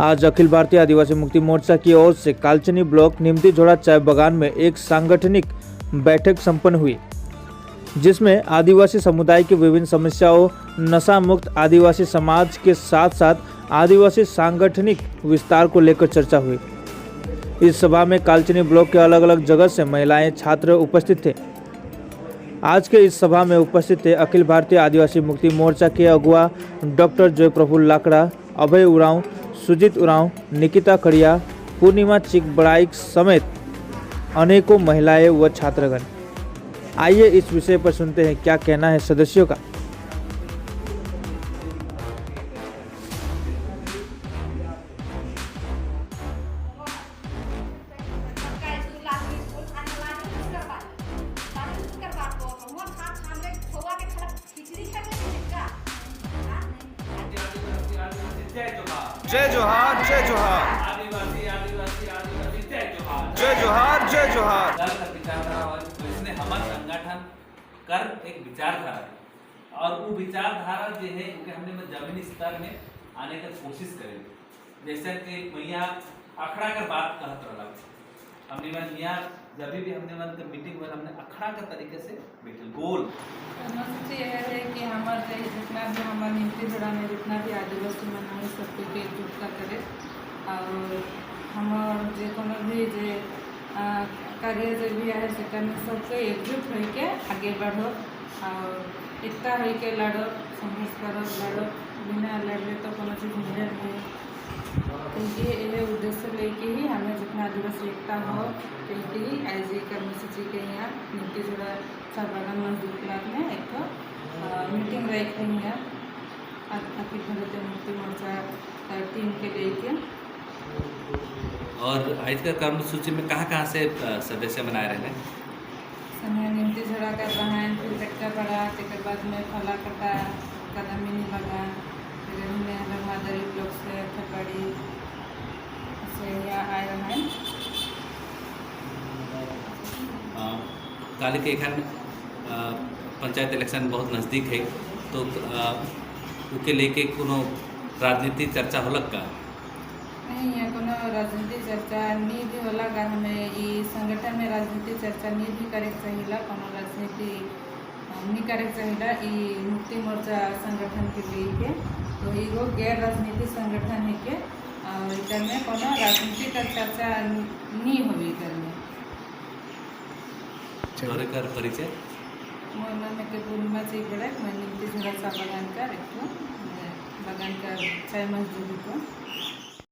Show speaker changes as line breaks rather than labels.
आज अखिल भारतीय आदिवासी मुक्ति मोर्चा की ओर से कालचीनी ब्लॉक निमतीझोड़ा चाय बागान में एक सांगठनिक बैठक संपन्न हुई, जिसमें आदिवासी समुदाय की विभिन्न समस्याओं, नशा मुक्त आदिवासी समाज के साथ साथ आदिवासी सांगठनिक विस्तार को लेकर चर्चा हुई। इस सभा में कालचीनी ब्लॉक के अलग अलग जगह से महिलाएं, छात्र उपस्थित थे। आज के इस सभा में उपस्थित थे अखिल भारतीय आदिवासी मुक्ति मोर्चा के अगुआ डॉक्टर जय प्रफुल्ल लाकड़ा, अभय उरांव, सुजीत उरांव, निकिता खड़िया, पूर्णिमा चिकबड़ाइक समेत अनेकों महिलाएं व छात्रगण। आइए इस विषय पर सुनते हैं क्या कहना है सदस्यों का।
जय जोहार, जय जोहार।
आदिवासी, आदिवासी, आदिवासी, जय जोहार।
जय जोहार, जय जोहार।
दल का विचारधारा और इसने हमार संगठन कर एक विचारधारा है और वो विचारधारा जो है उनके हमने में जमीनी स्तर में आने का कोशिश करें। जैसे कि मैया अखड़ा कर बात कहत रहा, हमने मन यहाँ जब भी हमने मन के मीटिंग में हमने अखड़ा के तरीके से बैठल गोल।
कर्मसूची यह है कि हमारे जितना भी हमारे निमती झोड़ा में जितना भी आदिवासी मन है, सबके के एकजुटता करे और हमार जे कोनो भी जे कार्य जे भी है, सेकर में सबके एकजुट होके आगे बढ़ो और एकता होके लड़ो, संघर्ष करो, लड़ो। बिना लड़ले तो कोनो चीज़ मिले नहीं। तो ये उद्देश्य लेके ही हमें जितना आदिवासी एकता हो कहते ही आज ये कर्मसूची के यहाँ निमती झोड़ा चाय बागान मजदूर क्लब में एक तो मीटिंग रख रही है अखिल भारतीय मुक्ति मोर्चा टीम के लेके।
और आज का कर्म सूची में कहाँ कहाँ से सदस्य बनाए रहे हैं?
समय निमती झोड़ा कर बहन, फिर कटका पड़ा, तेकर बाद में फला कटा, कदमिनी बागान, फिर हमने रंगमादरी ब्लॉक से थपड़ी से यहाँ आए रहे।
काली के एखन पंचायत इलेक्शन बहुत नज़दीक है, तो ओके लेके कोनो राजनीति चर्चा होलक का?
नहीं, यहाँ कोनो राजनीति चर्चा नहीं भी होला। अगर हमें ई संगठन में राजनीति चर्चा नहीं भी करे के चाहिला, कोनो राजनीति नहीं करे के चाहिला ई मुक्ति मोर्चा संगठन के लिए के। तो एगो गैर राजनीतिक संगठन है के और एकर में कोनो राजनीति का चर्चा नहीं होगी एकर में।
तोरे कर परिचय?
मोर नाम है के पूर्णिमा चिकबड़े। मैं निमती झोड़ा चा बागान का एक ठो, बागान का चाय मजदूरी को।